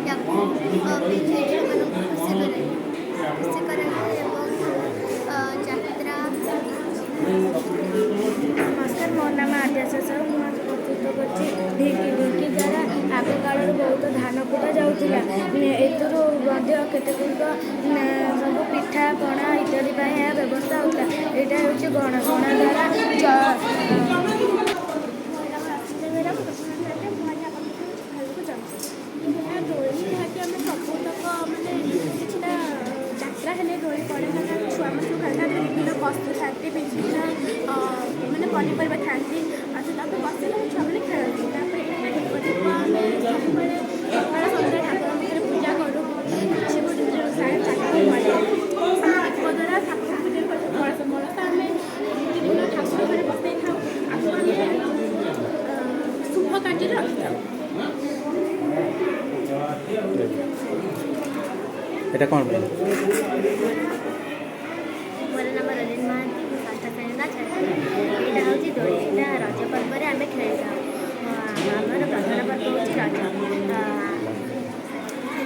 ୟାକୁ ପିନ୍ଧି ଝିଅମାନଙ୍କୁ ଖୁସି କରାଏ ଏବଂ ଯାତ୍ରା। ନମସ୍କାର, ମୋ ନାମ ଆଦ୍ୟାଶା ସାହୁ। ମୁଁ ଆଜି ପ୍ରସ୍ତୁତ କରିଛି ଢିଙ୍କି। ଢିଙ୍କି ଦ୍ୱାରା ଆଗ କାଳରୁ ବହୁତ ଧାନ କୁଟା ଯାଉଥିଲା। ଏଥିରୁ ମଧ୍ୟ କେତେ ଗୁଡ଼ିକ ସବୁ ପିଠା ପଣା ଇତ୍ୟାଦି ପାଇଁ ଏହା ବ୍ୟବସ୍ଥା ହେଉଥିଲା। ଏଇଟା ହେଉଛି ଗଣା। ଗଣା ଦ୍ୱାରା ମୋ ନାମ ରଶ୍ମିତା ବେହେରା। ମୁଁ ଦଶମ ଶ୍ରେଣୀରେ। ମୁଁ ଆଜି ଆପଣଙ୍କୁ କହିବାକୁ ଯାଉଛି ହେଲା ଦୋଳି, ଯାହାକି ଆମେ ସବୁତକ ମାନେ କିଛି ନା ଯାତ୍ରା ହେଲେ ଦୋଳି ପଡ଼େ। ମାନେ ଛୁଆମାନେ ସବୁ ଖେଳିଥାନ୍ତି, ବିଭିନ୍ନ ପଶୁ ଥାନ୍ତି, ବିଭିନ୍ନ ମାନେ ପନିପରିବା ଥାନ୍ତି। ଆଉ ସେ ତାପରେ ବସିଲେ ଛୁଆମାନେ ଖେଳନ୍ତି। ତାପରେ ଏଇଟା ଦୀପ। ଦୀପ ଆମେ ସବୁବେଳେ ସକାଳ ସନ୍ଧ୍ୟା ଠାକୁରଙ୍କ ପାଖରେ ପୂଜା କରୁ। କିଛି ଗୋଟେ ବ୍ୟବସାୟ ଚାକିରି ପଡ଼େ, ଆମେ ଦୀପ ଦ୍ୱାରା ଠାକୁର ପୂଜା କରିଥାଉ। କଳସ, କଳସ ଆମେ ନିତିଦିନ ଠାକୁର ଘରେ ବସାଇଥାଉ। ଆକୁ ଆମେ ଶୁଭ କାର୍ଯ୍ୟରେ ରଖିଥାଉ। ଏଇଟା କ'ଣ ପାଇଁ? ମୋର ନାମ ରଞ୍ଜନ ମହାନ୍ତି। ମୁଁ ଷଷ୍ଠ ଶ୍ରେଣୀର ଛାତ୍ରୀ। ଏଇଟା ହେଉଛି ଦୋଳି। ଏଇଟା ରଜ ପର୍ବରେ ଆମେ ଖେଳିଥାଉ। ଆମର ପ୍ରଧାନ ପର୍ବ ହେଉଛି ରଜ।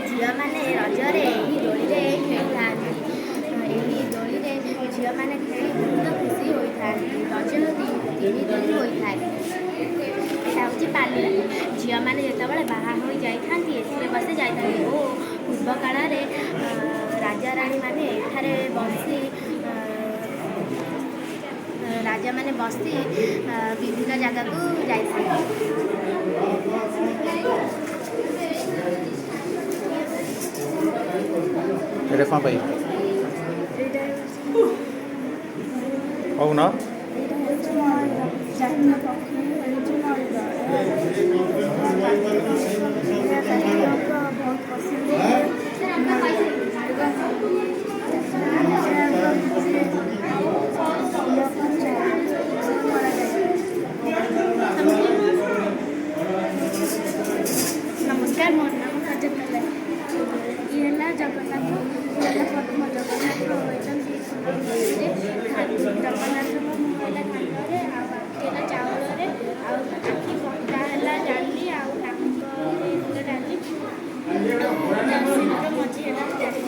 ଝିଅମାନେ ରଜରେ ଏହି ଦୋଳିରେ ଖେଳିଥାନ୍ତି। ଏହି ଦୋଳିରେ ଝିଅମାନେ ଖେଳି ବହୁତ ଖୁସି ହୋଇଥାନ୍ତି। ରଜ 3 ଦିନ ହୋଇଥାଏ। ଏଇଟା ହେଉଛି ପାଲିଙ୍କି। ଝିଅମାନେ ଯେତେବେଳେ ବାହା ହୋଇ ଯାଇଥାନ୍ତି, ଏଥିରେ ବସି ଯାଇଥାନ୍ତି ଓ ପୂର୍ବ କାଳରେ ରାଜାରାଣୀମାନେ ଏଠାରେ ବସି, ରାଜାମାନେ ବସି ବିଭିନ୍ନ ଜାଗାକୁ ଯାଇଥାନ୍ତି। ଏଇଟା କ'ଣ ପାଇଁ? ଏଇଟା ହେଉଛି କହୁନ। ଏଇଟା ହେଉଛି ମୟୂର। ଜାତୀୟ ପକ୍ଷୀ ହେଉଛି ମୟୂର। ଏହା କାର୍ତ୍ତିକଙ୍କ ବହୁତ ପସନ୍ଦ ଏବଂ ଫୁଲ କରାଯାଏ। ନମସ୍କାର, ମୋର ନାମ କାଜଲ ନାୟକ। ଇଏ ହେଲା ଜଗନ୍ନାଥ, ଇଏ ହେଲା ପଦ୍ମ। ଜଗନ୍ନାଥ ରହିଛନ୍ତି ଫୁଲରେ। ଜଗନ୍ନାଥଙ୍କ ମୁହଁ ହେଲା ଧାନରେ, ଆଉ ଆଖି ହେଲା ଚାଉଳରେ, ଆଉ ଆଖି ପତା ହେଲା ଡାଲି, ଆଉ ନାକରେ ହେଲା ଡାଲି, ଆଉ ସିନ୍ଦୁର ମଝି ହେଲା ଡାଲି,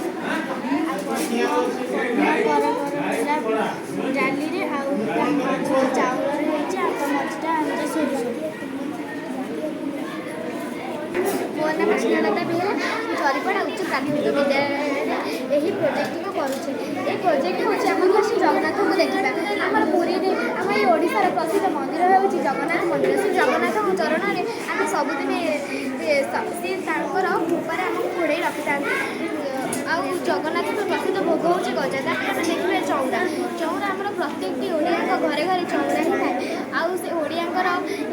ଆଉ ପଦ୍ମ ପଦ୍ମ କର କର ହେଲା ଡାଲିରେ, ଆଉ ତା ମଝିଟା ଚାଉଳରେ ହେଇଛି, ଆଉ ତା ମଝିଟା ଏମିତି ସୋରିଷ। ମୋ ନାମ ସ୍ନେହଲତା ବେହେରା। ମୁଁ ଝରିପଡ଼ା ଉଚ୍ଚ ପ୍ରାଥମିକ ବିଦ୍ୟାଳୟରେ ଏହି ପ୍ରୋଜେକ୍ଟଟିକୁ କରୁଛି। ଏହି ପ୍ରୋଜେକ୍ଟ ହେଉଛି ଆମ ଶ୍ରୀ ଜଗନ୍ନାଥଙ୍କୁ ଦେଖିବା। ଆମର ପୁରୀରେ, ଆମ ଏଇ ଓଡ଼ିଶାର ପ୍ରସିଦ୍ଧ ମନ୍ଦିର ହେଉଛି ଜଗନ୍ନାଥ ମନ୍ଦିର। ଶ୍ରୀ ଜଗନ୍ନାଥଙ୍କ ଚରଣରେ ଆମେ ସବୁଦିନେ ସେ ତାଙ୍କର କୃପାରେ ଆମକୁ ଘୋଡ଼େଇ ରଖିଥାନ୍ତି। ଆଉ ଜଗନ୍ନାଥଙ୍କ ପ୍ରସିଦ୍ଧ ଭୋଗ ହେଉଛି ଗଜା। ତାପରେ ଆମେ ଦେଖିବା ଚଉରା। ଚଉରା ଆମର ପ୍ରତ୍ୟେକଟି ଓଡ଼ିଆଙ୍କ ଘରେ ଘରେ ଚଉରା ହିଁ ଥାଏ। ଆଉ ସେ ଓଡ଼ିଆଙ୍କର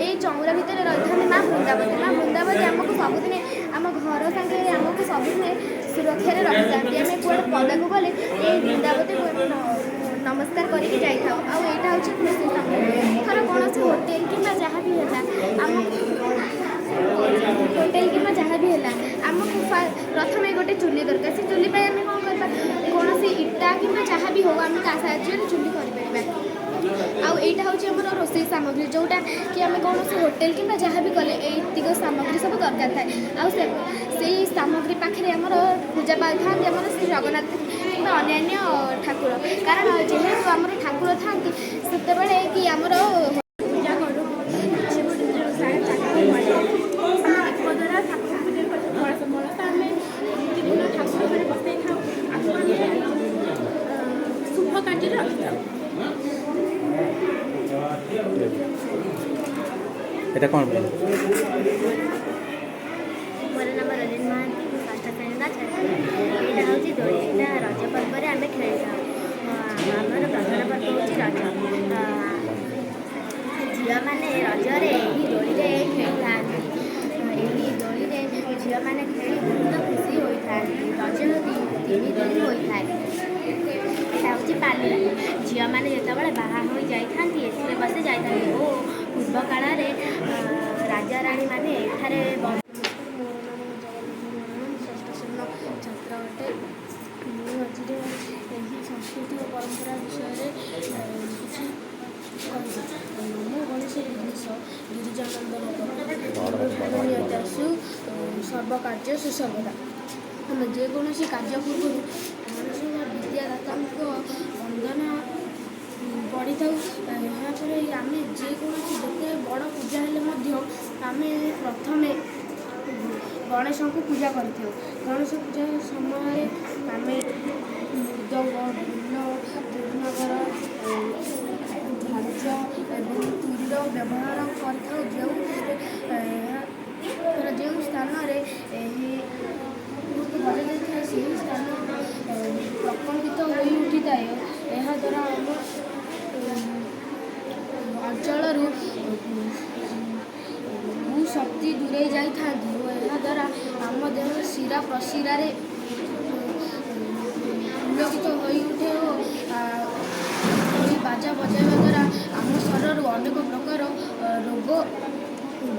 ଏଇ ଚଉରା ଭିତରେ ରହିଥାନ୍ତି ମା ବୃନ୍ଦାବତୀ। ମା ବୃନ୍ଦାବତୀ ଆମକୁ ସବୁଦିନେ ଆମ ଘର ସାଙ୍ଗରେ ଆମକୁ ସବୁଦିନେ ସୁରକ୍ଷାରେ ରଖିଥାନ୍ତି। ଆମେ କୁଆଡ଼େ ପଦାକୁ ଗଲେ ଏଇ ବୃନ୍ଦାବତୀକୁ ଆମେ ନମସ୍କାର କରିକି ଯାଇଥାଉ। ଆଉ ଏଇଟା ହେଉଛି କୃଷି ସାମଗ୍ରୀ। ଧର କୌଣସି ହୋଟେଲ କିମ୍ବା ଯାହା ବି ହେଲା, ଆମକୁ ହୋଟେଲ କିମ୍ବା ଯାହା ବି ହେଲା, ଆମକୁ ପ୍ରଥମେ ଗୋଟେ ଚୁଲି ଦରକାର। ସେ ଚୁଲି ପାଇଁ ଆମେ କ'ଣ କରିବା? କୌଣସି ଇଟା କିମ୍ବା ଯାହା ବି ହଉ, ଆମେ ତା ସାହାଯ୍ୟରେ ଚୁଲି କରିପାରିବା। ଆଉ ଏଇଟା ହେଉଛି ଆମର ରୋଷେଇ ସାମଗ୍ରୀ, ଯେଉଁଟା କି ଆମେ କୌଣସି ହୋଟେଲ କିମ୍ବା ଯାହା ବି କଲେ ଏଇତିକ ସାମଗ୍ରୀ ସବୁ ଦରକାର ଥାଏ। ଆଉ ସେଇ ସାମଗ୍ରୀ ପାଖରେ ଆମର ପୂଜା ପାଇଥାନ୍ତି ଆମର ଶ୍ରୀ ଜଗନ୍ନାଥ କିମ୍ବା ଅନ୍ୟାନ୍ୟ ଠାକୁର। କାରଣ ଯେହେତୁ ଆମର ଠାକୁର ଥାନ୍ତି, ସେତେବେଳେ କି ଆମର ପୂଜା କରୁ। କିଛି ଗୋଟେ ବ୍ୟବସାୟ ଚାକିରି ପଡ଼େ, ଆମେ ଦୀପ ଦ୍ୱାରା ଠାକୁର ପୂଜା କରିଥାଉ। କଳସ, କଳସ ଆମେ ନିତିଦିନ ଠାକୁର ଘରେ ବସାଇଥାଉ। ଆକୁ ଆମେ ଶୁଭ କାର୍ଯ୍ୟରେ ରଖିଥାଉ। ଏଇଟା କ'ଣ ପାଇଁ? ମୋର ନାମ ରଞ୍ଜନ ମହାନ୍ତି। ମୁଁ ଷଷ୍ଠ ଶ୍ରେଣୀର ଛାତ୍ରୀ। ଏଇଟା ହେଉଛି ଦୋଳି। ଏଇଟା ରଜ ପର୍ବରେ ଆମେ ଖେଳିଥାଉ। ଆମର ପ୍ରଧାନ ପର୍ବ ହେଉଛି ରଜ। ଝିଅମାନେ ରଜରେ ଏହି ଦୋଳିରେ ଖେଳିଥାନ୍ତି। ଏହି ଦୋଳିରେ ଝିଅମାନେ ଖେଳି ବହୁତ ଖୁସି ହୋଇଥାନ୍ତି। ରଜ 3 ଦିନ ହୋଇଥାଏ। ଏଇଟା ହେଉଛି ପାଲୁରା। ଝିଅମାନେ ଯେତେବେଳେ ବାହା ହୋଇ ଯାଇଥାନ୍ତି, ଏଥିରେ ବସି ଯାଇଥାନ୍ତି ଓ ପୂର୍ବ କାଳରେ ରାଜାରାଣୀମାନେ ଏଠାରେ ମୋର ନାମ ଜଗନ୍ନାଥ ମହାରଣା। ମୁଁ ଷଷ୍ଠ ଶ୍ରେଣୀର ଛାତ୍ର ଅଟେ। ମୁଁ ଆଜିର ଏହି ସଂସ୍କୃତି ଓ ପରମ୍ପରା ବିଷୟରେ କିଛି କହିବି। ନମୋ ଗଣେଶ ବିଘ୍ନେଶ ଗିରିଜାନନ୍ଦନ, ସର୍ବକାର୍ଯ୍ୟ ସୁସର୍ବଦା। ଆମେ ଯେକୌଣସି କାର୍ଯ୍ୟ ପୂର୍ବରୁ ଗଣେଶ ବା ବିଦ୍ୟାଦାତାଙ୍କ ବନ୍ଦନା ପଢ଼ିଥାଉ। ଏହାପରେ ଆମେ ଯେକୌଣସି ଯେତେ ବଡ଼ ପୂଜା ହେଲେ ମଧ୍ୟ ଆମେ ପ୍ରଥମେ ଗଣେଶଙ୍କୁ ପୂଜା କରିଥାଉ। ଗଣେଶ ପୂଜା ସମୟରେ ଆମେ ମୃଦଙ୍ଗ, ଢୋଲ, ଦୁର୍ନଗର, ଝାଞ୍ଜ ଏବଂ ତୁରୀର ବ୍ୟବହାର କରିଥାଉ। ଯେଉଁ ସ୍ଥାନରେ ଏହି ବଜାଯାଇଥାଏ, ସେହି ସ୍ଥାନ ପ୍ରକମ୍ପିତ ହୋଇ ଉଠିଥାଏ। ଏହାଦ୍ୱାରା ଆମ ଅଞ୍ଚଳରୁ କୁଶକ୍ତି ଦୂରେଇ ଯାଇଥାନ୍ତି ଓ ଏହାଦ୍ୱାରା ଆମ ଦେହ ଶିରା ପ୍ରଶିରାରେ ପୁଲକିତ ହୋଇ ଉଠେ ଓ ଏହି ବାଜା ବଜାଇବା ଦ୍ୱାରା ଆମ ଶରୀରରୁ ଅନେକ ପ୍ରକାର ରୋଗ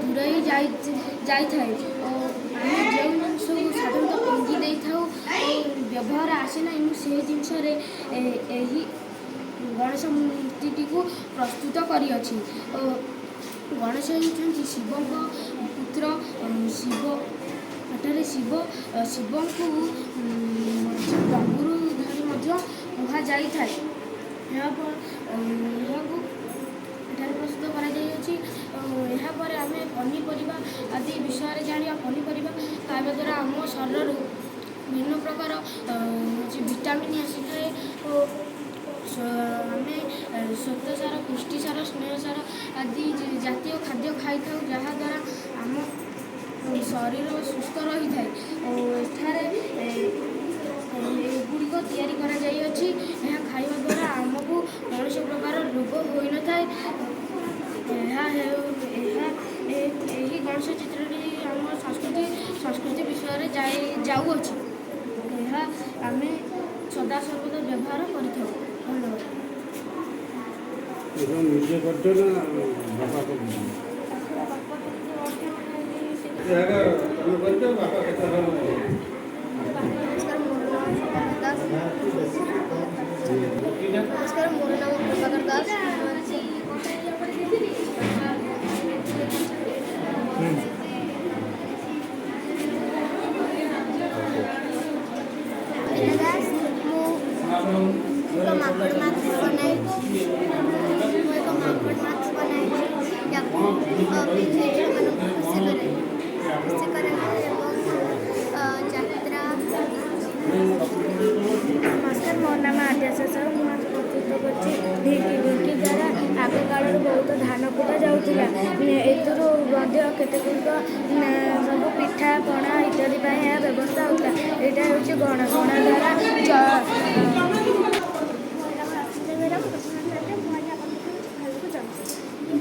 ଦୂରେଇ ଯାଇଥାଏ ଓ ଆମେ ଯେଉଁ ଜିନିଷକୁ ସାଧାରଣତଃ ଫିଙ୍ଗି ଦେଇଥାଉ ଓ ବ୍ୟବହାର ଆସେ ନାହିଁ, ମୁଁ ସେହି ଜିନିଷରେ ଏହି ଗଣେଶ ମୂର୍ତ୍ତିଟିକୁ ପ୍ରସ୍ତୁତ କରିଅଛି। ଓ ଗଣେଶ ହେଉଛନ୍ତି ଶିବଙ୍କ ପୁତ୍ର। ଶିବ ଏଠାରେ ଶିବଙ୍କୁ ଡମ୍ବୁରୁ ଧରି ମଧ୍ୟ କୁହାଯାଇଥାଏ। ଏହାକୁ ଏଠାରେ ପ୍ରସ୍ତୁତ କରାଯାଇଅଛି। ଏହାପରେ ଆମେ ପନିପରିବା ଆଦି ବିଷୟରେ ଜାଣିବା। ପନିପରିବା ଖାଇବା ଦ୍ୱାରା ଆମ ଶରୀରରୁ ଭିନ୍ନ ପ୍ରକାର ହେଉଛି ଭିଟାମିନ୍ ଆସିଥାଏ ଓ ଆମେ ଶ୍ୱେତସାର, ପୁଷ୍ଟିସାର, ସ୍ନେହସାର ଆଦି ଜାତୀୟ ଖାଦ୍ୟ ଖାଇଥାଉ, ଯାହାଦ୍ୱାରା ଆମ ଶରୀର ସୁସ୍ଥ ରହିଥାଏ। ଓ ଏଠାରେ ଏଗୁଡ଼ିକ ତିଆରି କରାଯାଇଅଛି। ଏହା ଖାଇବା ଦ୍ୱାରା ଆମକୁ କୌଣସି ପ୍ରକାର ରୋଗ ହୋଇନଥାଏ। ଏହା ହେଉ ଏହା ଏହି ଗଣେଶ ଚିତ୍ରଟି ଆମ ସଂସ୍କୃତି ବିଷୟରେ ଯାଉଅଛି। ଏହା ଆମେ ସଦାସର୍ବଦା ବ୍ୟବହାର କରିଥାଉ। ଧନ୍ୟବାଦ। ଏସବୁ ନିଜେ କରିଛ ନା ବାପା କରିଛନ୍ତି? ତମେ କରିଛ, ବାପା କେତେ? ନମସ୍କାର, ମୋର ନାମ ପ୍ରଭାକର ଦାସ। ନମସ୍କାର, ମୋର ନାମ ପ୍ରଭାକର ଦାସ। ମୁଁ ଆଜି ମୀନା ଦାସ। ମୁଁ ଏକ ମାଙ୍କଡ଼ ମାସ୍କ ବନାଇଛି। ମୁଁ ଏକ ମାଙ୍କଡ଼ ମାସ୍କ ବନାଇଛି। ୟାକୁ ପିନ୍ଧି ଝିଅମାନଙ୍କୁ ଖୁସି କରେ ଏବଂ ଯାତ୍ରା ନମସ୍କାର, ମୋ ନାମ ଆଦ୍ୟାଶା ସାହୁ। ମୁଁ ଆଜି ପ୍ରସ୍ତୁତ କରିଛି ଢିଙ୍କି। ଢିଙ୍କି ଦ୍ୱାରା ଆଗ କାଳରୁ ବହୁତ ଧାନ କୁଟା ଯାଉଥିଲା। ଏଥିରୁ ମଧ୍ୟ କେତେ ଗୁଡ଼ିକ ସବୁ ପିଠା ପଣା ଇତ୍ୟାଦି ପାଇଁ ଏହା ବ୍ୟବସ୍ଥା ହେଉଥିଲା। ଏଇଟା ହେଉଛି ଗଣା। ଗଣା ଦ୍ୱାରା ମୋ ନାମ ରଶ୍ମିତା ବେହେରା। ମୁଁ ପ୍ରଥମ ଶ୍ରେଣୀରେ। ମୁଁ ଆଜି ଆପଣଙ୍କୁ କିଛି କହିବାକୁ ଚାହୁଁଛି।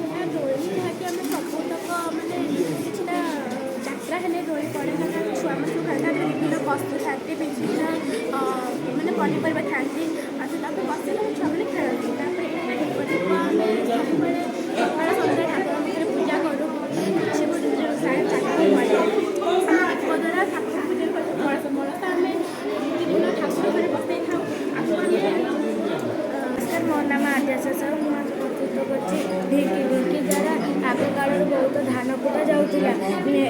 ହେଲା ଦୋଳି, ଯାହାକି ଆମେ ସବୁତକ ମାନେ କିଛି ନା ଯାତ୍ରା ହେଲେ ଦୋଳି ପଡ଼େ, କାରଣ ଛୁଆମାନେ ସବୁ ଖେଳିଥାନ୍ତି। ବିଭିନ୍ନ ବସ୍ତୁ ଥାନ୍ତି, ବିଭିନ୍ନ ମାନେ ପନିପରିବା ଥାନ୍ତି, ଆଉ ସେ ତାପରେ ବସିକି ଛୁଆମାନେ ଖେଳନ୍ତି। ତାପରେ ଏଇଟା ଦୀପ। ଦୀପ ଆମେ ସବୁବେଳେ ସକାଳ ସନ୍ଧ୍ୟା ଠାକୁରଙ୍କ ପାଖରେ ପୂଜା କରୁ। କିଛି ଗୋଟେ ବ୍ୟବସାୟ ଚାକିରି ପଡ଼େ, ଆମେ ଦୀପ ଦ୍ୱାରା ଠାକୁର ପୂଜା କରୁ। କଳସ, କଳସ ଆମେ ନିତିଦିନ ଠାକୁର ଘରେ ବସେଇଥାଉ। ଆକୁ ଆମେ ନମସ୍କାର, ମୋ ନାମ ଆଦ୍ୟାଶା ସାହୁ। ମୁଁ ଆଜି ପ୍ରସ୍ତୁତ କରିଛି ଢିଙ୍କି। ଢିଙ୍କି ଦ୍ୱାରା ଆଗ କାଳରୁ ବହୁତ ଧାନ କୁଟା ଯାଉଥିଲା।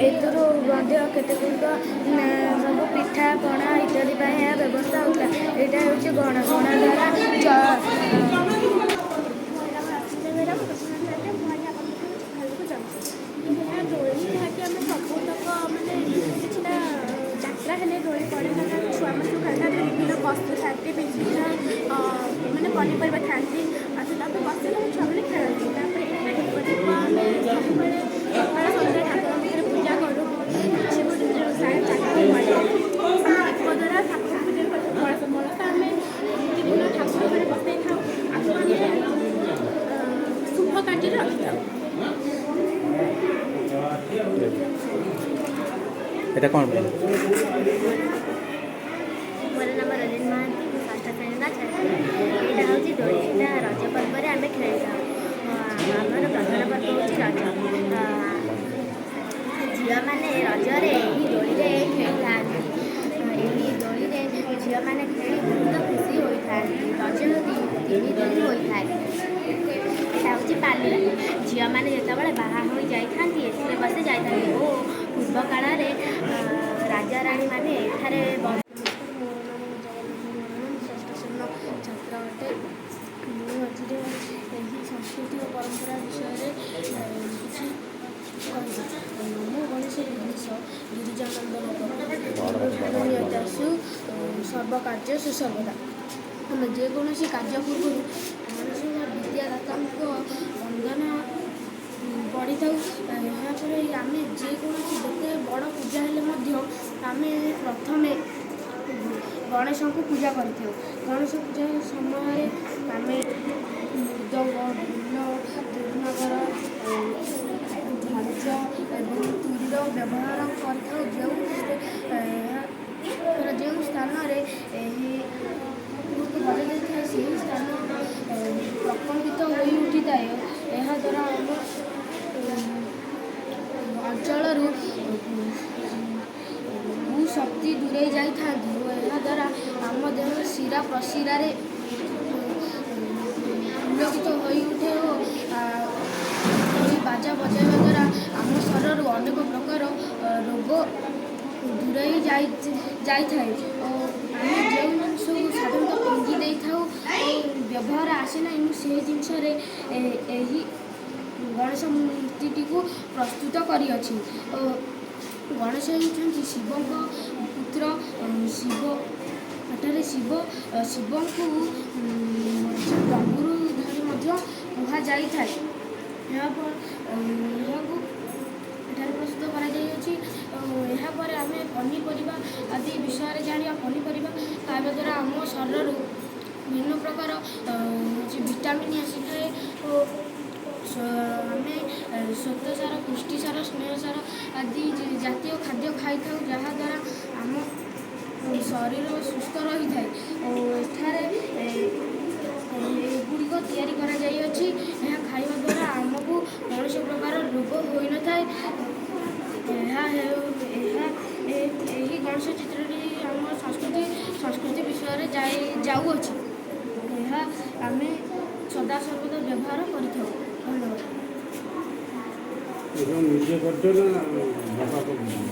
ଏଥିରୁ ମଧ୍ୟ କେତେ ଗୁଡ଼ିକ ସବୁ ପିଠା ପଣା ଇତ୍ୟାଦି ପାଇଁ ଏହା ବ୍ୟବସ୍ଥା ହେଉଥିଲା। ଏଇଟା ହେଉଛି ଗଣା। ଗଣା ଦ୍ୱାରା ମୋ ନାମ ରଶ୍ମିତା ବେହେରା। ମୁଁ ପ୍ରଥମ ଶ୍ରେଣୀରେ। ମୁଁ ଆଜି ଆପଣଙ୍କୁ କିଛି କହିବାକୁ ଚାହୁଁଛି। ହେଲା ଦୋଳି, ଯାହାକି ଆମେ ସବୁତକ ମାନେ କିଛି ନା ଯାତ୍ରା ହେଲେ ଦୋଳି ପଡ଼େ, କାରଣ ଛୁଆମାନେ ସବୁ ଖେଳିଥାନ୍ତି। ବିଭିନ୍ନ ବସ୍ତୁ ଥାନ୍ତି, ବିଭିନ୍ନ ମାନେ ପନିପରିବା ଥାନ୍ତି, ଆଉ ସେ ତାପରେ ବସିକି ଛୁଆମାନେ ଖେଳନ୍ତି। ତାପରେ ଏଇଟା ଦୀପ। ଦୀପ ଆମେ ସବୁବେଳେ ସକାଳ ସନ୍ଧ୍ୟା ଠାକୁରଙ୍କ ପାଖରେ ପୂଜା କରୁ। କିଛି ଗୋଟେ ବ୍ୟବସାୟ ଚାକିରି ପଡ଼େ, ଆମେ ଦୀପ ଦ୍ୱାରା ଠାକୁର ପୂଜା କରୁ। କଳସ, କଳସ ଆମେ ନିତିଦିନ ଠାକୁର ଘରେ ବସେଇଥାଉ। କାର୍ଯ୍ୟରେ ରଖିଥାଉ। ଏଇଟା କ'ଣ ପାଇଁ? ମୋର ନାମ ରଞ୍ଜନ ମହାନ୍ତି। ମୁଁ ଷଷ୍ଠ ଶ୍ରେଣୀର ଛାତ୍ରୀ। ଏଇଟା ହେଉଛି ଦୋଳି। ଏଇଟା ରଜ ପର୍ବରେ ଆମେ ଖେଳିଥାଉ। ଆମର ପ୍ରଧାନ ପର୍ବ ହେଉଛି ରଜ। ଝିଅମାନେ ରଜରେ ଏହି ଦୋଳିରେ ଖେଳିଥାନ୍ତି। ଏହି ଦୋଳିରେ ଝିଅମାନେ ଖେଳି ବହୁତ ଖୁସି ହୋଇଥାନ୍ତି। ରଜ 3 ଦିନ ହୋଇଥାଏ। ଏଇଟା ହେଉଛି ପାଲୁରା। ଝିଅମାନେ ଯେତେବେଳେ ବାହା ହୋଇ ଯାଇଥାନ୍ତି, ଏଥିରେ ବସି ଯାଇଥାନ୍ତି ଓ ପୂର୍ବ କାଳରେ ରାଜାରାଣୀମାନେ ଏଠାରେ ନମସ୍କାର, ମୋର ନାମ ଜଗନ୍ନାଥ ମହାରଣା। ମୁଁ ଷଷ୍ଠ ଶ୍ରେଣୀର ଛାତ୍ର ଅଟେ। ମୁଁ ଆଜିର ଏହି ସଂସ୍କୃତି ଓ ପରମ୍ପରା ବିଷୟରେ କିଛି କହିବି। ନମୋ ଗଣେଶ ବିଘ୍ନେଶ ଗିରିଜାନନ୍ଦନ ନିୟତାସୁ ସର୍ବକାର୍ଯ୍ୟ ସୁସର୍ବଦା। ଆମେ ଯେକୌଣସି କାର୍ଯ୍ୟ ପୂର୍ବରୁ ଗଣେଶ ବା ବିଦ୍ୟାଦାତାଙ୍କ ବନ୍ଦନା ପଢ଼ିଥାଉ। ଏହାପରେ ଆମେ ଯେକୌଣସି ଯେତେ ବଡ଼ ପୂଜା ହେଲେ ମଧ୍ୟ ଆମେ ପ୍ରଥମେ ଗଣେଶଙ୍କୁ ପୂଜା କରିଥାଉ। ଗଣେଶ ପୂଜା ସମୟରେ ଆମେ ମୃଦଙ୍ଗ, ଢୋଲ, ଦୁର୍ନଗର, ଝାଞ୍ଜ ଏବଂ ତୁରୀର ବ୍ୟବହାର କରିଥାଉ। ଯେଉଁ ସ୍ଥାନରେ ଏହି ବଜାଯାଇଥାଏ, ସେହି ସ୍ଥାନ ପ୍ରକମ୍ପିତ ହୋଇ ଉଠିଥାଏ। ଏହାଦ୍ୱାରା ଆମ ଅଞ୍ଚଳରୁ କୁଶକ୍ତି ଦୂରେଇ ଯାଇଥାନ୍ତି ଓ ଏହାଦ୍ୱାରା ଆମ ଦେହ ଶିରା ପ୍ରଶିରାରେ ପୁଲକିତ ହୋଇ ଉଠେ ଓ ଏହି ବାଜା ବଜାଇବା ଦ୍ୱାରା ଆମ ଶରୀରରୁ ଅନେକ ପ୍ରକାର ରୋଗ ଦୂରେଇ ଯାଇଥାଏ ଓ ଆମେ ଯେଉଁ ଜିନିଷକୁ ସାଧାରଣତଃ ଫିଙ୍ଗି ଦେଇଥାଉ ଓ ବ୍ୟବହାର ଆସେ ନାହିଁ, ମୁଁ ସେହି ଜିନିଷରେ ଏହି ଗଣେଶ ମୂର୍ତ୍ତିଟିକୁ ପ୍ରସ୍ତୁତ କରିଅଛି। ଓ ଗଣେଶ ହେଉଛନ୍ତି ଶିବଙ୍କ ପୁତ୍ର। ଶିବ ଏଠାରେ ଶିବଙ୍କୁ ଡମ୍ବୁରୁ ଧରି ମଧ୍ୟ କୁହାଯାଇଥାଏ। ଏହାକୁ ଏଠାରେ ପ୍ରସ୍ତୁତ କରାଯାଇଅଛି। ଏହାପରେ ଆମେ ପନିପରିବା ଆଦି ବିଷୟରେ ଜାଣିବା। ପନିପରିବା ଖାଇବା ଦ୍ୱାରା ଆମ ଶରୀରରୁ ଭିନ୍ନ ପ୍ରକାର ହେଉଛି ଭିଟାମିନ୍ ଆସିଥାଏ ଓ ଆମେ ଶ୍ୱେତସାର, ପୁଷ୍ଟିସାର, ସ୍ନେହସାର ଆଦି ଜାତୀୟ ଖାଦ୍ୟ ଖାଇଥାଉ, ଯାହାଦ୍ୱାରା ଆମ ଶରୀର ସୁସ୍ଥ ରହିଥାଏ। ଓ ଏଠାରେ ଏଗୁଡ଼ିକ ତିଆରି କରାଯାଇଅଛି। ଏହା ଖାଇବା ଦ୍ୱାରା ଆମକୁ କୌଣସି ପ୍ରକାର ରୋଗ ହୋଇନଥାଏ। ଏହା ହେଉ ଏହା ଏହି ଗଣେଶ ଚିତ୍ରଟି ଆମ ସଂସ୍କୃତି ବିଷୟରେ ଯାଉଅଛି। ଏହା ଆମେ ସଦାସର୍ବଦା ବ୍ୟବହାର କରିଥାଉ। ଧନ୍ୟବାଦ। ଏସବୁ ନିଜେ କରିଛ ନା ବାପା କରୁଛନ୍ତି?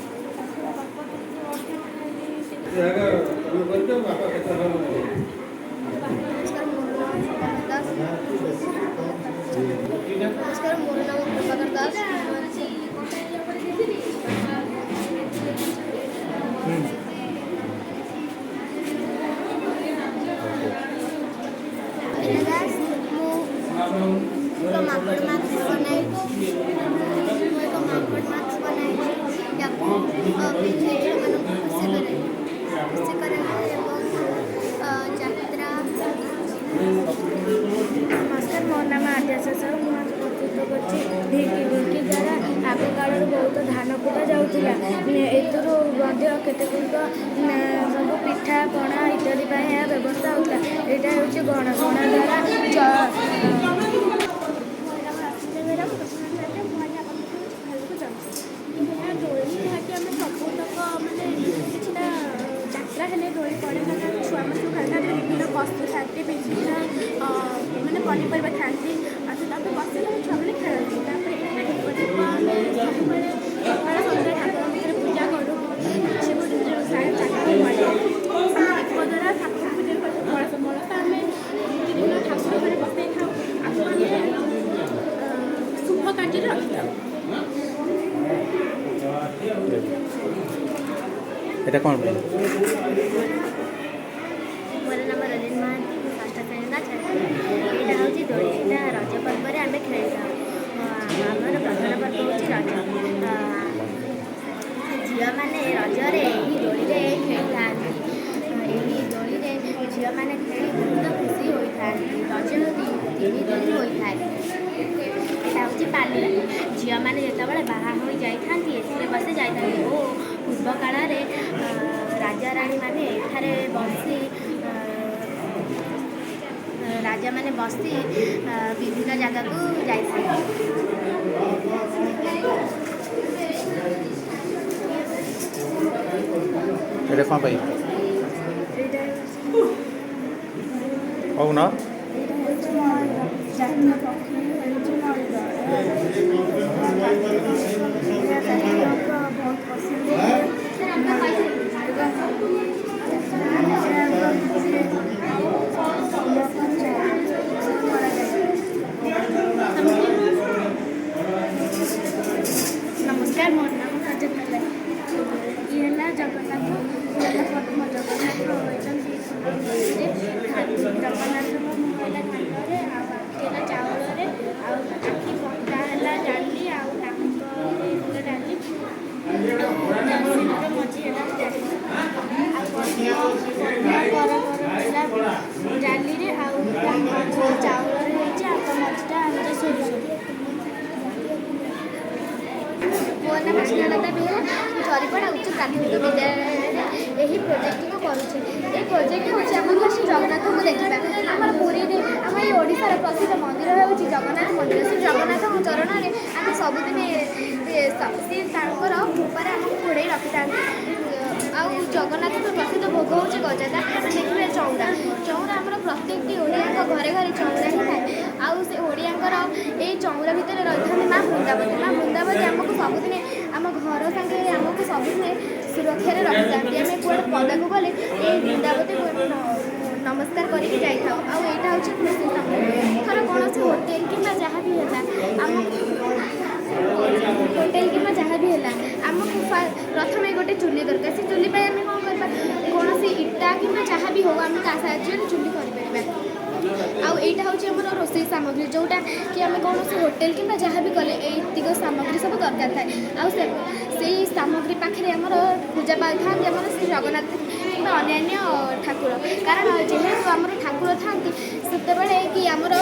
ତମେ କରିଛ, ବାପା କେତେ? ନମସ୍କାର, ମୋର ନାମ ପ୍ରଭାକର ଦାସ। ନମସ୍କାର, ମୋର ନାମ ପ୍ରଭାକର ଦାସ। ମୁଁ ଆଜି ଦାସ। ମୁଁ ଏକ ମାଙ୍କଡ଼ ମାସ୍କ ବନାଇଛି। ମୁଁ ଏକ ମାଙ୍କଡ଼ ମାସ୍କ ବନାଇଛି। ୟାକୁ ପିନ୍ଧି ଝିଅମାନଙ୍କୁ ଖୁସି କରେ ଏବଂ ଯାତ୍ରା ନମସ୍କାର, ମୋ ନାମ ଆଦ୍ୟାଶା ସାହୁ। ମୁଁ ଆଜି ପ୍ରସ୍ତୁତ କରିଛି ଢିଙ୍କି। ଢିଙ୍କି ଦ୍ୱାରା ଆଗ କାଳରୁ ବହୁତ ଧାନ କୁଟା ଯାଉଥିଲା। ଏଥିରୁ ମଧ୍ୟ କେତେ ଗୁଡ଼ିକ ସବୁ ପିଠା ପଣା ଇତ୍ୟାଦି ପାଇଁ ଏହା ବ୍ୟବସ୍ଥା ହେଉଥିଲା। ଏଇଟା ହେଉଛି ଗଣା। ଗଣା ଦ୍ୱାରା ମୋର ନାମ ରଶ୍ମିତା ବେହେରା। ମୁଁ ପ୍ରଥମ ଶ୍ରେଣୀରେ। ମୁଁ ଆଜି ଆପଣଙ୍କୁ କିଛି କହିବାକୁ ଚାହୁଁଛି। ହେଲା ଦୋଳି, ଯାହାକି ଆମେ ସବୁତକ ମାନେ କିଛି ନା ଯାତ୍ରା ହେଲେ ଦୋଳି ପଡ଼େ। କାରଣ ଛୁଆମାନେ ସବୁ ଖେଳିଥାନ୍ତି। ବିଭିନ୍ନ ବସ୍ତୁ ଥାନ୍ତି, ବିଭିନ୍ନ ମାନେ ପନିପରିବା ଥାନ୍ତି। ଆଉ ସେ ତାପରେ ବସିଲେ ଛୁଆମାନେ ଖେଳନ୍ତି। ତାପରେ ଏଇଟା ଦୀପ। ଦୀପ ଆମେ ସବୁବେଳେ ସକାଳ ସନ୍ଧ୍ୟା ଠାକୁରଙ୍କ ପାଖରେ ପୂଜା କରୁ। କିଛି ଗୋଟେ ବ୍ୟବସାୟ ଚାକିରି ପଡ଼େ, ଆମେ ଦୀପ ଦ୍ୱାରା ଠାକୁର ପୂଜା କରୁ। କଳସ, କଳସ ଆମେ ପ୍ରତିଦିନ ଠାକୁର ଘରେ ବସାଇଥାଉ। ଆକୁ ଆମେ ଶୁଭ କାର୍ଯ୍ୟରେ ରଖିଥାଉ। ଏଇଟା କ'ଣ ପାଇଁ? ମୋର ନାମ ରଞ୍ଜନ ମହାନ୍ତି। ମୁଁ ଷଷ୍ଠ ଶ୍ରେଣୀର ଛାତ୍ରୀ। ଏଇଟା ହେଉଛି ଦୋଳି। ଏଇଟା ରଜ ପର୍ବରେ ଆମେ ଖେଳିଥାଉ। ଆମର ପ୍ରଧାନ ପର୍ବ ହେଉଛି ରଜ। ଝିଅମାନେ ରଜରେ ଏହି ଦୋଳିରେ ଖେଳିଥାନ୍ତି। ଏହି ଦୋଳିରେ ଝିଅମାନେ ଖେଳି ବହୁତ ଖୁସି ହୋଇଥାନ୍ତି। ରଜ 3 ଦିନ ହୋଇଥାଏ। ଏଇଟା ହେଉଛି ପାଲିଙ୍କି। ଝିଅମାନେ ଯେତେବେଳେ ବାହା ହୋଇ ଯାଇଥାନ୍ତି, ଏଥିରେ ବସି ଯାଇଥାନ୍ତି ଓ ପୂର୍ବ କାଳରେ ରାଜାରାଣୀମାନେ ଏଠାରେ ବସି, ରାଜାମାନେ ବସି ବିଭିନ୍ନ ଜାଗାକୁ ଯାଇଥାନ୍ତି। ଏଇଟା କ'ଣ ପାଇଁ କହୁନ? ଏଇଟା ହେଉଛି ମୟୂର। ଜାତୀୟ ପକ୍ଷୀ ହେଉଛି ମୟୂର। ଏହା କାର୍ତ୍ତିକଙ୍କ ବହୁତ ପସନ୍ଦ ଏବଂ ଏହାଙ୍କ ଫୁଲ କରାଯାଏ। ନମସ୍କାର, ମୋ ନାମ କାଜଲ। ଇଏ ହେଲା ଜଗନ୍ନାଥ, ଇଏ ହେଲା ପଦ୍ମ। ଜଗନ୍ନାଥ ରହିଛନ୍ତି ଫୁଲରେ। ଜଗନ୍ନାଥଙ୍କ ମୁହଁ ହେଲା ଧାନରେ, ଆଉ ଆଖି ହେଲା ଚାଉଳରେ, ଆଉ ଆଖି ପତା ହେଲା ଡାଲି, ଆଉ ନାକ ହେଲା ଡାଲି, ଆଉ ସିନ୍ଦୁର ମଝି ହେଲା ଡାଲି, ଆଉ ପଦ୍ମ ପଦ୍ମ କର କର ହେଲା ଡାଲିରେ, ଆଉ ତା ମଝିଟା ଚାଉଳରେ ହେଇଛି, ଆଉ ତା ମଝିଟା ହେଉଛି ସୋରିଷ। ମୋ ନାମ ସ୍ନେହଲତା ବେହେରା। ମୁଁ ଝରିପଡ଼ା ଉଚ୍ଚ ପ୍ରାଥମିକ ବିଦ୍ୟାଳୟରେ ଏହି ପ୍ରୋଜେକ୍ଟଟିକୁ କରୁଛି। ଏହି ପ୍ରୋଜେକ୍ଟ ହେଉଛି ଆମର ଶ୍ରୀ ଜଗନ୍ନାଥଙ୍କୁ ଦେଖିବା। ଆମର ପୁରୀରେ, ଆମ ଏଇ ଓଡ଼ିଶାର ପ୍ରସିଦ୍ଧ ମନ୍ଦିର ହେଉଛି ଜଗନ୍ନାଥ ମନ୍ଦିର। ଶ୍ରୀ ଜଗନ୍ନାଥଙ୍କ ଚରଣରେ ଆମେ ସବୁଦିନେ, ସେ ତାଙ୍କର କୃପାରେ ଆମକୁ ଘୋଡ଼େଇ ରଖିଥାନ୍ତି। ଆଉ ଜଗନ୍ନାଥଙ୍କ ପ୍ରସିଦ୍ଧ ଭୋଗ ହେଉଛି ଗଜା। ତାପରେ ଆମେ ଦେଖିବା ଚଉରା। ଚଉରା ଆମର ପ୍ରତ୍ୟେକଟି ଓଡ଼ିଆଙ୍କ ଘରେ ଘରେ ଚଉରା ହିଁ ଥାଏ। ଆଉ ସେ ଓଡ଼ିଆଙ୍କର ଏଇ ଚଉରା ଭିତରେ ରହିଥାନ୍ତି ମା ବୃନ୍ଦାବତୀ। ମା ବୃନ୍ଦାବତୀ ଆମକୁ ସବୁଦିନେ ଆମ ଘର ସାଙ୍ଗରେ ଆମକୁ ସବୁଦିନେ ସୁରକ୍ଷାରେ ରଖିଥାନ୍ତି। ଆମେ କୁଆଡ଼େ ପଦାକୁ ଗଲେ ଏଇ ବୃନ୍ଦାବତୀକୁ ଆମେ ନମସ୍କାର କରିକି ଯାଇଥାଉ। ଆଉ ଏଇଟା ହେଉଛି କୃଷି ସାମଗ୍ରୀ। ଥର କୌଣସି ହୋଟେଲ କିମ୍ବା ଯାହା ବି ହେଲା, ଆମ ହୋଟେଲ କିମ୍ବା ଯାହା ବି ହେଲା, ଆମକୁ ପ୍ରଥମେ ଗୋଟେ ଚୁଲି ଦରକାର। ସେ ଚୁଲି ପାଇଁ ଆମେ କ'ଣ କରିବା? କୌଣସି ଇଟା କିମ୍ବା ଯାହା ବି ହଉ, ଆମେ ତା ସାହାଯ୍ୟରେ ଚୁଲି କରିପାରିବା। ଆଉ ଏଇଟା ହେଉଛି ଆମର ରୋଷେଇ ସାମଗ୍ରୀ, ଯେଉଁଟା କି ଆମେ କୌଣସି ହୋଟେଲ କିମ୍ବା ଯାହା ବି କଲେ ଏଇତିକ ସାମଗ୍ରୀ ସବୁ ଦରକାର ଥାଏ। ଆଉ ସେ ସେଇ ସାମଗ୍ରୀ ପାଖରେ ଆମର ପୂଜା ପାଇଥାନ୍ତି ଆମର ଶ୍ରୀ ଜଗନ୍ନାଥ କିମ୍ବା ଅନ୍ୟାନ୍ୟ ଠାକୁର। କାରଣ ଯେହେତୁ ଆମର ଠାକୁର ଥାନ୍ତି, ସେତେବେଳେ କି ଆମର